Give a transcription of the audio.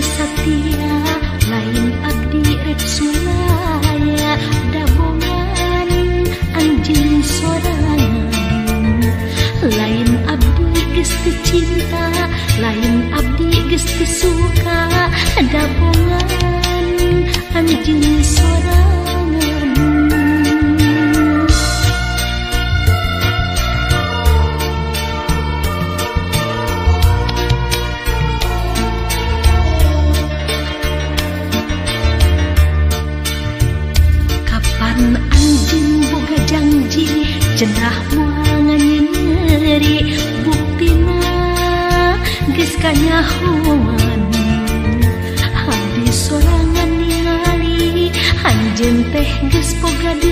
teu satia, lain abdi rek sulaya, dabongan anjeun sorangan. Lain abdi geus teu cinta, lain abdi geus teu suka, dabongan anjeun sorangan. Kapan anjeun boga janji cenah moal nganyeri, buktina geus kanyahoan. Abdi sorangan ningali anjeun teh geus boga deui.